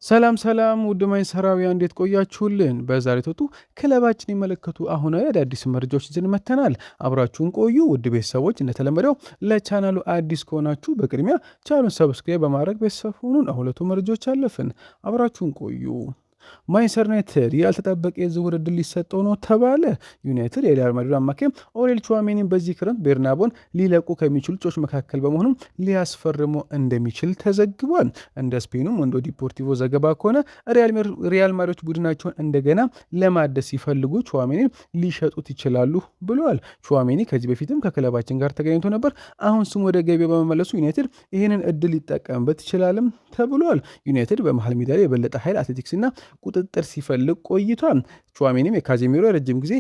ሰላም ሰላም ውድ ማንቸስተራውያን እንዴት ቆያችሁልን? በዛሬ ቶቱ ክለባችን የመለከቱ አሁናዊ አዳዲስ መረጃዎች ይዘን መጥተናል። አብራችሁን ቆዩ ውድ ቤተሰቦች። እንደተለመደው ለቻናሉ አዲስ ከሆናችሁ በቅድሚያ ቻናሉን subscribe በማድረግ ቤተሰብ ሁኑን። ሁለቱ መረጃዎች አለፍን። አብራችሁን ቆዩ። ማንቸስተር ዩናይትድ ያልተጠበቀ የዝውውር ዕድል ሊሰጠው ነው ተባለ። ዩናይትድ የሪያል ማድሪድ አማካኝ ኦሬል ቹዋሜኒን በዚህ ክረምት ቤርናቦን ሊለቁ ከሚችሉ እጩዎች መካከል በመሆኑ ሊያስፈርሙ እንደሚችል ተዘግቧል። እንደ ስፔኑ ሞንዶ ዲፖርቲቮ ዘገባ ከሆነ ሪያል ማድሪዶች ቡድናቸውን እንደገና ለማደስ ሲፈልጉ ቹዋሜኒን ሊሸጡት ይችላሉ ብለዋል። ቹዋሜኒ ከዚህ በፊትም ከክለባችን ጋር ተገናኝቶ ነበር። አሁን ስሙ ወደ ገቢው በመመለሱ ዩናይትድ ይህንን እድል ሊጠቀምበት ይችላልም ተብሏል። ዩናይትድ በመሀል ሜዳ ላይ የበለጠ ኃይል፣ አትሌቲክስ እና ቁጥጥር ሲፈልግ ቆይቷል። ቹዋሜኒም የካዜሚሮ ረጅም ጊዜ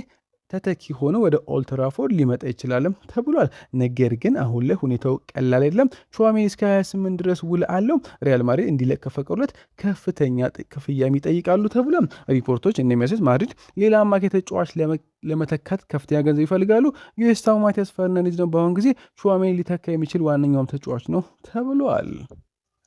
ተተኪ ሆኖ ወደ ኦልትራፎርድ ሊመጣ ይችላልም ተብሏል። ነገር ግን አሁን ላይ ሁኔታው ቀላል አይደለም። ቹዋሜኒ እስከ 28 ድረስ ውል አለው። ሪያል ማድሪድ እንዲለቅ ከፈቀዱለት ከፍተኛ ክፍያም ይጠይቃሉ ተብሏል። ሪፖርቶች እንደሚያሳዩት ማድሪድ ሌላ አማካይ ተጫዋች ለመተካት ከፍተኛ ገንዘብ ይፈልጋሉ። የዌስትሃሙ ማቲያስ ፈርናንዴዝ ነው በአሁን ጊዜ ቹዋሜኒ ሊተካ የሚችል ዋነኛውም ተጫዋች ነው ተብሏል።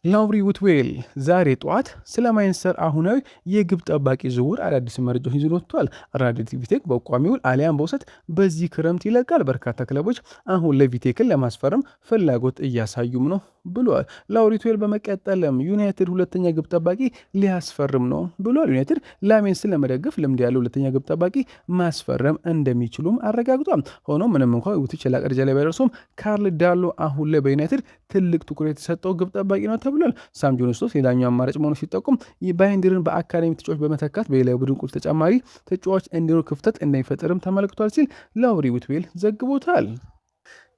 ላውሪ ውትዌል ዛሬ ጠዋት ስለ ማንቸስተር አሁናዊ የግብ ጠባቂ ዝውውር አዳዲስ መረጃዎች ይዞ ወጥቷል። ራዴክ ቪቴክ በቋሚ ውል አሊያም በውሰት በዚህ ክረምት ይለቃል። በርካታ ክለቦች አሁን ለቪቴክን ለማስፈረም ፍላጎት እያሳዩም ነው ብሏል። ላውሪ ውትዌል በመቀጠልም ዩናይትድ ሁለተኛ ግብ ጠባቂ ሊያስፈርም ነው ብሏል። ዩናይትድ ላሜንስን ለመደገፍ ልምድ ያለው ሁለተኛ ግብ ጠባቂ ማስፈረም እንደሚችሉም አረጋግጧል። ሆኖ ምንም እንኳ ውትች የላቀ ደረጃ ላይ ባይደርሱም ካርል ዳሎ አሁን ላይ በዩናይትድ ትልቅ ትኩረት የተሰጠው ግብ ጠባቂ ነው ተብሏል። ሳም ጆንስቶስ ሌላኛው አማራጭ መሆኑ ሲጠቁም ባይንዲርን በአካዳሚ ተጫዋች በመተካት በሌላ ቡድን ቁልፍ ተጨማሪ ተጫዋች እንዲኖር ክፍተት እንደሚፈጥርም ተመልክቷል ሲል ላውሪ ዊትዌል ዘግቦታል።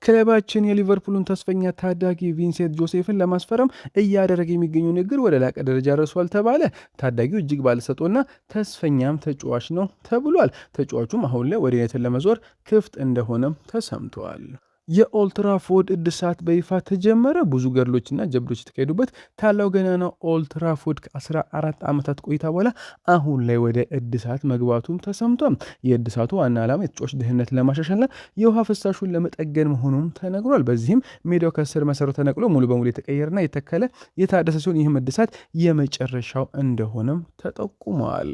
ክለባችን የሊቨርፑልን ተስፈኛ ታዳጊ ቪንሴንት ጆሴፍን ለማስፈረም እያደረገ የሚገኘው ንግግር ወደ ላቀ ደረጃ ደርሷል ተባለ። ታዳጊው እጅግ ባለተሰጥኦና ተስፈኛም ተጫዋች ነው ተብሏል። ተጫዋቹም አሁን ላይ ወደ ዩናይትድ ለመዞር ክፍት እንደሆነም ተሰምቷል። የኦልትራፎርድ እድሳት በይፋ ተጀመረ። ብዙ ገድሎችና ጀብዶች የተካሄዱበት ታላው ገናና ኦልትራፎርድ ከ14 ዓመታት ቆይታ በኋላ አሁን ላይ ወደ እድሳት መግባቱም ተሰምቷል። የእድሳቱ ዋና ዓላማ የተጫዋች ደህንነት ለማሻሻልና የውሃ ፍሳሹን ለመጠገን መሆኑም ተነግሯል። በዚህም ሜዳው ከስር መሰረቱ ተነቅሎ ሙሉ በሙሉ የተቀየረና የተከለ የታደሰ ሲሆን ይህም እድሳት የመጨረሻው እንደሆነም ተጠቁሟል።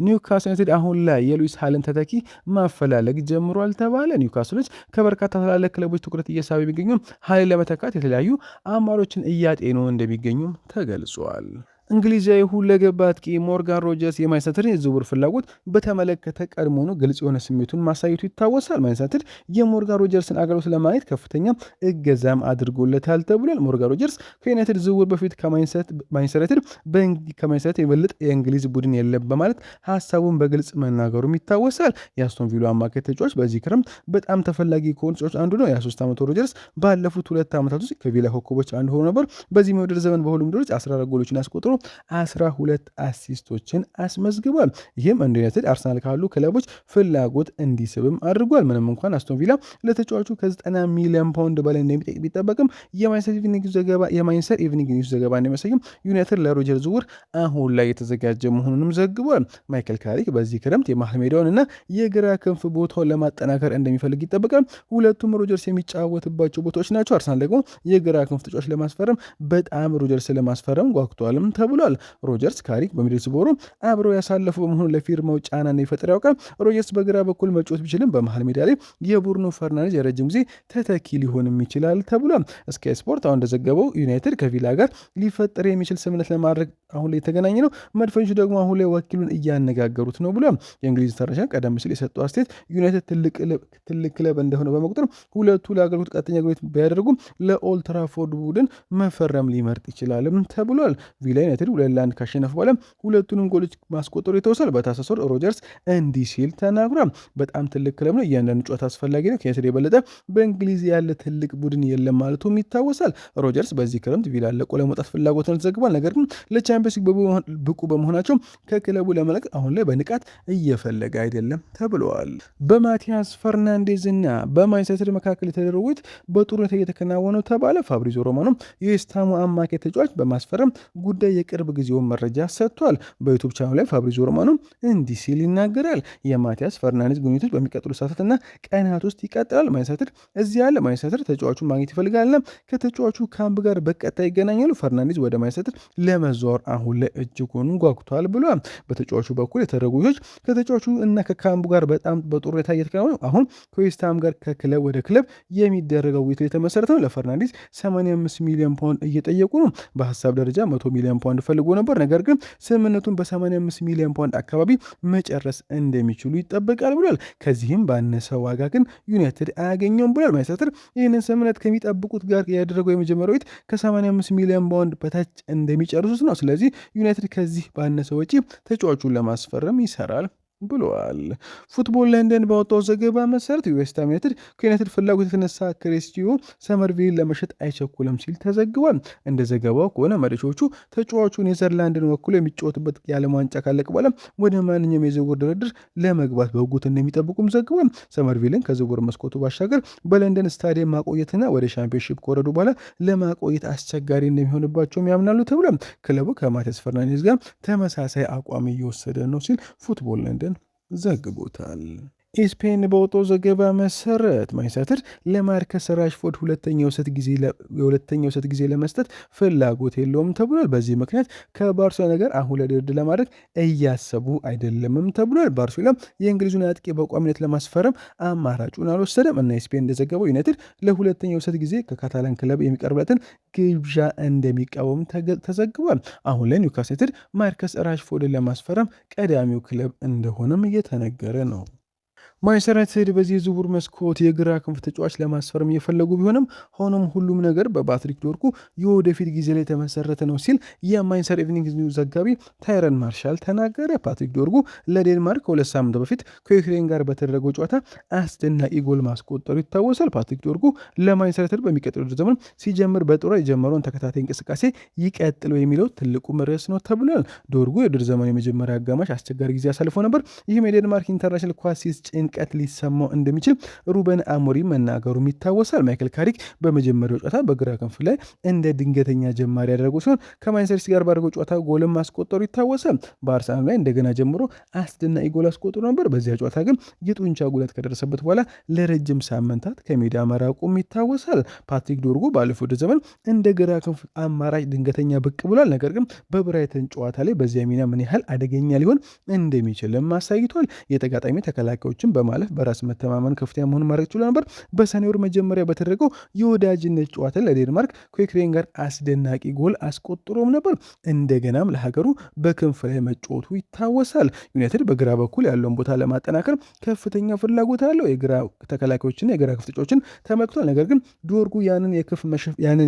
ኒውካስል ዩናይትድ አሁን ላይ የሉዊስ ሃልን ተተኪ ማፈላለግ ጀምሯል ተባለ። ኒውካስሎች ከበርካታ ታላላቅ ክለቦች ትኩረት እየሳቡ የሚገኙ ሀይል ለመተካት የተለያዩ አማራጮችን እያጤኑ እንደሚገኙም ተገልጿል። እንግሊዛዊ ሁለገብ አጥቂ ሞርጋን ሮጀርስ የማንቸስተር የዝውውር ፍላጎት በተመለከተ ቀድሞውኑ ግልጽ የሆነ ስሜቱን ማሳየቱ ይታወሳል። ማንቸስተር የሞርጋን ሮጀርስን አገልግሎት ለማግኘት ከፍተኛ እገዛም አድርጎለታል ተብሏል። ሞርጋን ሮጀርስ ከዩናይትድ ዝውውር በፊት ከማንቸስተር የበለጠ የእንግሊዝ ቡድን የለም በማለት ሀሳቡን በግልጽ መናገሩም ይታወሳል። የአስቶን ቪላ አማካይ ተጫዋች በዚህ ክረምት በጣም ተፈላጊ ከሆኑ ተጫዋች አንዱ ነው። የ23 ዓመቱ ሮጀርስ ባለፉት 2 ዓመታት ውስጥ ከቪላ ኮከቦች አንዱ ሆኖ ነበር። በዚህ የውድድር ዘመን በሁሉም ውድድሮች 14 ጎሎችን አስቆጥሮ 12 assist ኦችን አስመዝግቧል። ይህም እንደ ዩናይትድ፣ አርሰናል ካሉ ክለቦች ፍላጎት እንዲስብም አድርጓል። ምንም እንኳን አስቶን ቪላ ለተጫዋቹ ከ90 ሚሊዮን ፓውንድ በላይ እንደሚጠይቅ ቢጠበቅም የማንቸስተር ኢቭኒንግ ኒውስ ዘገባ እንደሚያሳይም ዩናይትድ ለሮጀር ዝውውር አሁን ላይ የተዘጋጀ መሆኑንም ዘግቧል። ማይክል ካሪክ በዚህ ክረምት የመሃል ሜዳውን እና የግራ ክንፍ ቦታውን ለማጠናከር እንደሚፈልግ ይጠበቃል። ሁለቱም ሮጀርስ የሚጫወትባቸው ቦታዎች ናቸው። አርሰናል ደግሞ የግራ ክንፍ ተጫዋች ለማስፈረም በጣም ሮጀርስ ለማስፈረም ጓጉቷልም ተብሏል። ሮጀርስ ካሪክ በሚድልስቦሮ አብረው ያሳለፉ በመሆኑ ለፊርማው ጫና እንደሚፈጥር ያውቃል። ሮጀርስ በግራ በኩል መጫወት ቢችልም በመሃል ሜዳ ላይ የብሩኖ ፈርናንዴዝ የረጅም ጊዜ ተተኪ ሊሆንም ይችላል ተብሏል። ስካይ ስፖርት አሁን እንደዘገበው ዩናይትድ ከቪላ ጋር ሊፈጠር የሚችል ስምምነት ለማድረግ አሁን ላይ የተገናኘ ነው። መድፈኞቹ ደግሞ አሁን ላይ ወኪሉን እያነጋገሩት ነው ብሏል። የእንግሊዝ ኢንተርናሽናል ቀደም ሲል የሰጠው አስተያየት ዩናይትድ ትልቅ ክለብ እንደሆነ በመቁጠር ሁለቱ ለአገልግሎት ቀጥተኛ ግንኙነት ቢያደርጉም ለኦልትራፎርድ ቡድን መፈረም ሊመርጥ ይችላልም ተብሏል። ቪላ ዩናይትድ 2-1 ካሸነፈ በኋላ ሁለቱንም ጎሎች ማስቆጠሩ ይታወሳል። በታህሳስ ወር ሮጀርስ እንዲህ ሲል ተናግሯል። በጣም ትልቅ ክለብ ነው። እያንዳንዱ ጨዋታ አስፈላጊ ነው። ከዩናይትድ የበለጠ በእንግሊዝ ያለ ትልቅ ቡድን የለም ማለቱም ይታወሳል። ሮጀርስ በዚህ ክረምት ቪላ ለቆ ለመውጣት ፍላጎት ነው ተዘግቧል። ነገር ግን ለቻምፒየንስ ሊግ ብቁ በመሆናቸው ከክለቡ ለመልቀቅ አሁን ላይ በንቃት እየፈለገ አይደለም ተብለዋል። በማቲያስ ፈርናንዴዝ እና በማንቸስተር መካከል የተደረጉት በጥሩ ሁኔታ እየተከናወኑ ተባለ። ፋብሪዞ ሮማኖ የዌስትሃሙ አማካይ ተጫዋች በማስፈረም ጉዳይ የቅርብ ጊዜውን መረጃ ሰጥቷል። በዩቱብ ቻናሉ ላይ ፋብሪዚዮ ሮማኖ እንዲህ ሲል ይናገራል። የማቲያስ ፈርናንዴዝ ግንኙነቶች በሚቀጥሉ ሰዓታትና ቀናት ውስጥ ይቀጥላል። ማንቸስተር እዚህ ያለ ማንቸስተር ተጫዋቹን ማግኘት ይፈልጋልና ከተጫዋቹ ካምፕ ጋር በቀጥታ ይገናኛሉ። ፈርናንዴዝ ወደ ማንቸስተር ለመዛወር አሁን ላይ እጅጉን ጓጉቷል ብሏል። በተጫዋቹ በኩል የተደረጉ ውይይቶች ከተጫዋቹ እና ከካምፑ ጋር በጣም በጥሩ ሁኔታ እየተከናወነ አሁን ከዌስትሃም ጋር ከክለብ ወደ ክለብ የሚደረገው ውይይት የተመሰረተ ነው። ለፈርናንዴዝ 85 ሚሊዮን ፓውንድ እየጠየቁ ነው። በሀሳብ ደረጃ 100 ሚሊዮን ፓውንድ ፈልጎ ነበር። ነገር ግን ስምምነቱን በ85 ሚሊዮን ፓውንድ አካባቢ መጨረስ እንደሚችሉ ይጠበቃል ብሏል። ከዚህም ባነሰ ዋጋ ግን ዩናይትድ አያገኘውም ብሏል። ማንቸስተር ይህንን ስምምነት ከሚጠብቁት ጋር ያደረገው የመጀመሪያው ውይይት ከ85 ሚሊዮን ፓውንድ በታች እንደሚጨርሱት ነው። ስለዚህ ዩናይትድ ከዚህ ባነሰ ወጪ ተጫዋቹን ለማስፈረም ይሰራል ብለዋል። ፉትቦል ለንደን ባወጣው ዘገባ መሰረት ዌስትሃም ዩናይትድ ከዩናይትድ ፍላጎት የተነሳ ክሪስቲዮ ሰመርቪልን ለመሸጥ አይቸኩልም ሲል ተዘግቧል። እንደ ዘገባው ከሆነ መሪዎቹ ተጫዋቹ ኔዘርላንድን ወክሎ የሚጫወትበት የዓለም ዋንጫ ካለቀ በኋላ ወደ ማንኛውም የዝውውር ድርድር ለመግባት በጉጉት እንደሚጠብቁም ዘግቧል። ሰመርቪልን ከዝውውር መስኮቱ ባሻገር በለንደን ስታዲየም ማቆየትና ወደ ሻምፒዮንሺፕ ከወረዱ በኋላ ለማቆየት አስቸጋሪ እንደሚሆንባቸውም ያምናሉ ተብሏል። ክለቡ ከማቲያስ ፈርናንዴዝ ጋር ተመሳሳይ አቋም እየወሰደ ነው ሲል ፉትቦል ለንደን ዘግቦታል። ኢኤስፒኤን በወጣው ዘገባ መሰረት ማንቸስተር ለማርከስ ራሽፎርድ ሁለተኛ የውሰት ጊዜ ለመስጠት ፍላጎት የለውም ተብሏል። በዚህ ምክንያት ከባርሴሎና ጋር አሁን ለድርድር ለማድረግ እያሰቡ አይደለምም ተብሏል። ባርሴሎና የእንግሊዙን አጥቂ በቋሚነት ለማስፈረም አማራጩን አልወሰደም እና ኢኤስፒኤን እንደዘገበው ዩናይትድ ለሁለተኛ የውሰት ጊዜ ከካታላን ክለብ የሚቀርብለትን ግብዣ እንደሚቃወም ተዘግቧል። አሁን ላይ ኒውካስል ዩናይትድ ማርከስ ራሽፎርድን ለማስፈረም ቀዳሚው ክለብ እንደሆነም እየተነገረ ነው። ማንቸስተር ዩናይትድ በዚህ የዝውውር መስኮት የግራ ክንፍ ተጫዋች ለማስፈረም እየፈለጉ ቢሆንም ሆኖም ሁሉም ነገር በፓትሪክ ዶርጉ የወደፊት ጊዜ ላይ የተመሰረተ ነው ሲል የማንቸስተር ኢቭኒንግ ኒውስ ዘጋቢ ታይረን ማርሻል ተናገረ። ፓትሪክ ዶርጉ ለዴንማርክ ከ2 ሳምንት በፊት ከዩክሬን ጋር በተደረገው ጨዋታ አስደናቂ ጎል ማስቆጠሩ ይታወሳል። ፓትሪክ ዶርጉ ለማንቸስተር ዩናይትድ በሚቀጥለው ዘመን ሲጀምር በጥሩ የጀመረውን ተከታታይ እንቅስቃሴ ይቀጥለው የሚለው ትልቁ ርዕስ ነው ተብሏል። ዶርጉ የውድድር ዘመኑ የመጀመሪያ አጋማሽ አስቸጋሪ ጊዜ አሳልፎ ነበር። ይህም የዴንማርክ international ኳስ ሲይዝ ጭንቀት ሊሰማው እንደሚችል ሩበን አሞሪም መናገሩም ይታወሳል። ማይክል ካሪክ በመጀመሪያው ጨዋታ በግራ ክንፍ ላይ እንደ ድንገተኛ ጀማሪ ያደረገው ሲሆን ከማንቸስተር ሲቲ ጋር ባደረገው ጨዋታ ጎልም ማስቆጠሩ ይታወሳል። በአርሰናል ላይ እንደገና ጀምሮ አስደናቂ ጎል አስቆጥሮ ነበር። በዚያ ጨዋታ ግን የጡንቻ ጉዳት ከደረሰበት በኋላ ለረጅም ሳምንታት ከሜዳ መራቁም ይታወሳል። ፓትሪክ ዶርጉ ባለፈው ዘመን እንደ ግራ ክንፍ አማራጭ ድንገተኛ ብቅ ብሏል። ነገር ግን በብራይተን ጨዋታ ላይ በዚያ ሚና ምን ያህል አደገኛ ሊሆን እንደሚችልም አሳይቷል። የተጋጣሚ ተከላካዮችን በማለፍ በራስ መተማመን ከፍተኛ መሆኑን ማድረግ ችሎ ነበር። በሰኔ ወር መጀመሪያ በተደረገው የወዳጅነት ጨዋታ ለዴንማርክ ከዩክሬን ጋር አስደናቂ ጎል አስቆጥሮም ነበር። እንደገናም ለሀገሩ በክንፍ ላይ መጫወቱ ይታወሳል። ዩናይትድ በግራ በኩል ያለውን ቦታ ለማጠናከር ከፍተኛ ፍላጎት አለው። የግራ ተከላካዮችና የግራ ክንፍ ተጫዋቾችን ተመልክቷል። ነገር ግን ዶርጉ ያንን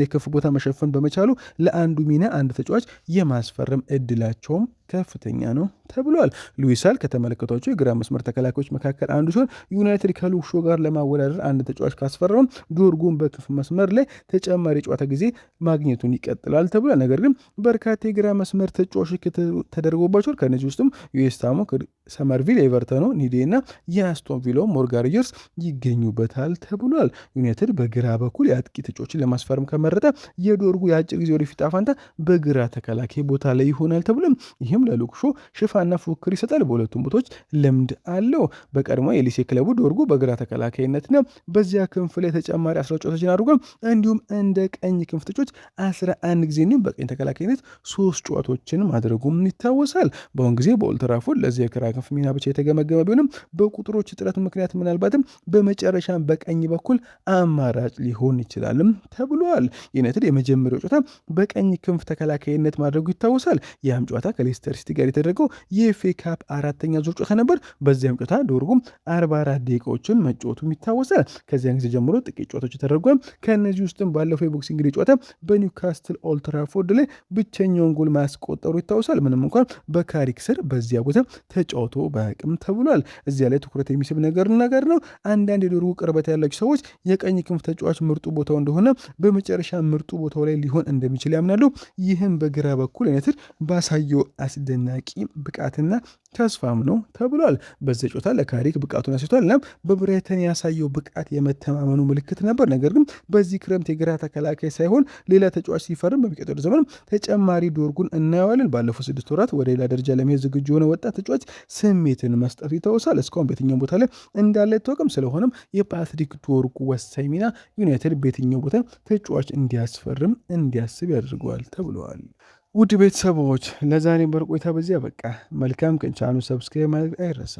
የክንፍ ቦታ መሸፈን በመቻሉ ለአንዱ ሚና አንድ ተጫዋች የማስፈረም እድላቸውም ከፍተኛ ነው ተብሏል። ሉዊስ ሃል ከተመለከቷቸው የግራ መስመር ተከላካዮች መካከል አንዱ ሲሆን ዩናይትድ ከሉክ ሾው ጋር ለማወዳደር አንድ ተጫዋች ካስፈረመም ዶርጉን በክንፍ መስመር ላይ ተጨማሪ ጨዋታ ጊዜ ማግኘቱን ይቀጥላል ተብሏል። ነገር ግን በርካታ የግራ መስመር ተጫዋቾች ተደርጎባቸዋል። ከእነዚህ ውስጥም የዌስትሃሙ ሰመርቪል፣ ኤቨርተኑ ኒዴ እና የአስቶን ቪላው ሞርጋን ሮጀርስ ይገኙበታል ተብሏል። ዩናይትድ በግራ በኩል የአጥቂ ተጫዋችን ለማስፈረም ከመረጠ የዶርጉ የአጭር ጊዜ ወደፊት እጣ በግራ ተከላካይ ቦታ ላይ ይሆናል ተብሎም ይህም ለሉክ ሾው ሽፋንና ፉክክር ይሰጣል። በሁለቱም ቦታዎች ልምድ አለው። በቀድሞ የሊሴ ክለቡ ዶርጉ በግራ ተከላካይነትና በዚያ ክንፍ ላይ ተጨማሪ 10 ጨዋታዎችን አድርጓል። እንዲሁም እንደ ቀኝ ክንፍ ተጫዋች 11 ጊዜ እንዲሁም በቀኝ ተከላካይነት ሶስት ጨዋታዎችን ማድረጉም ይታወሳል። በአሁን ጊዜ በኦልትራፎርድ ለዚህ የግራ ክንፍ ሚና ብቻ የተገመገመ ቢሆንም በቁጥሮች እጥረት ምክንያት ምናልባትም በመጨረሻ በቀኝ በኩል አማራጭ ሊሆን ይችላልም ተብሏል። ዩናይትድ የመጀመሪያው ጨዋታ በቀኝ ክንፍ ተከላካይነት ማድረጉ ይታወሳል። ያም ጨዋታ ከሌስተር ሲቲ ጋር የተደረገው የኤፍኤ ካፕ አራተኛ ዙር ጨዋታ ነበር። በዚያም ጨዋታ ዶርጉም 44 ደቂቃዎችን መጫወቱም ይታወሳል። ከዚያን ጊዜ ጀምሮ ጥቂት ጨዋታዎች ተደርጓል። ከእነዚህ ውስጥም ባለፈው የ Boxing Day ጨዋታ በኒውካስትል ኦልትራፎርድ ላይ ብቸኛውን ጎል ማስቆጠሩ ይታወሳል። ምንም እንኳን በካሪክ ስር በዚያ ቦታ ተጫውቶ ባያውቅም ተብሏል። እዚያ ላይ ትኩረት የሚስብ ነገር ነው። አንዳንድ የዶርጉ ቅርበት ያላቸው ሰዎች የቀኝ ክንፍ ተጫዋች ምርጡ ቦታው እንደሆነ በመጨረሻ ምርጡ ቦታው ላይ ሊሆን እንደሚችል ያምናሉ። ይህም በግራ በኩል ዩናይትድ ባሳየው አስደናቂ ብቃትና ተስፋም ነው ተብሏል። በዚህ ጨዋታ ለካሪክ ብቃቱን አሳይቷል። እናም በብራይተን ያሳየው ብቃት የመተማመኑ ምልክት ነበር። ነገር ግን በዚህ ክረምት የግራ ተከላካይ ሳይሆን ሌላ ተጫዋች ሲፈርም በሚቀጥለው ዘመን ተጨማሪ ዶርጉን እናየዋለን። ባለፉት 6 ወራት ወደ ሌላ ደረጃ ለመሄድ ዝግጁ የሆነ ወጣት ተጫዋች ስሜትን መስጠቱ ይታወሳል። እስካሁን በየትኛው ቦታ ላይ እንዳለ አይታወቅም። ስለሆነም የፓትሪክ ዶርጉ ወሳኝ ሚና ዩናይትድ በየትኛው ቦታ ተጫዋች እንዲያስፈርም እንዲያስብ ያደርገዋል ተብለዋል። ውድ ቤተሰቦች ለዛሬ በርቆይታ በዚያ በቃ። መልካም ቀን። ቻናሉን subscribe ማድረግ አይረሳ።